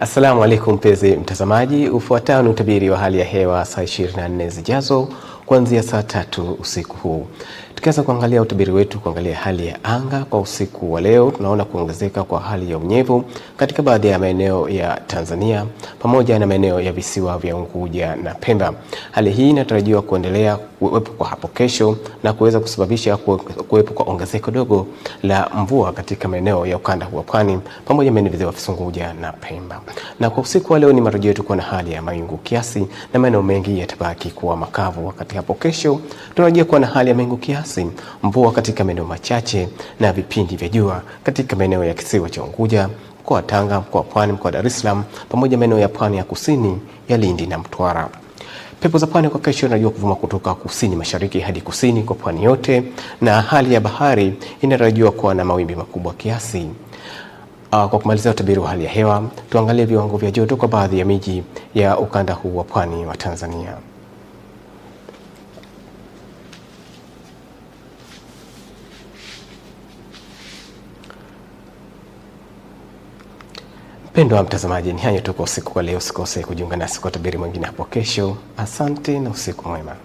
Assalamu alaikum mpenzi mtazamaji, ufuatao ni utabiri wa hali ya hewa saa 24 zijazo kuanzia saa 3 usiku huu. Tukianza kuangalia utabiri wetu, kuangalia hali ya anga kwa usiku wa leo, tunaona kuongezeka kwa hali ya unyevu katika baadhi ya maeneo ya Tanzania pamoja na maeneo ya visiwa vya Unguja na Pemba. Hali hii inatarajiwa kuendelea kuwepo kwa hapo kesho na kuweza kusababisha kuwepo kwa ongezeko dogo la mvua katika maeneo ya ukanda wa pwani pamoja na maeneo ya visiwa vya Unguja na Pemba. Na kwa usiku wa leo ni matarajio yetu kuwa na hali ya mawingu kiasi na maeneo mengi yatabaki kuwa makavu. Wakati hapo kesho tunatarajia kuwa na hali ya mawingu kiasi, mvua katika maeneo machache na vipindi vya jua katika maeneo ya kisiwa cha Unguja, mkoa wa Tanga, mkoa wa Pwani, mkoa wa Dar es Salaam pamoja maeneo ya pwani ya kusini ya Lindi na Mtwara. Pepo za pwani kwa kesho inatarajiwa kuvuma kutoka kusini mashariki hadi kusini kwa pwani yote, na hali ya bahari inatarajiwa kuwa na mawimbi makubwa kiasi. Kwa kumalizia utabiri wa hali ya hewa, tuangalie viwango vya joto kwa baadhi ya miji ya ukanda huu wa pwani wa Tanzania. Mpendwa mtazamaji, ni hayo tu kwa usiku wa leo. Usikose kujiunga nasi kwa utabiri mwingine hapo kesho. Asante na usiku mwema.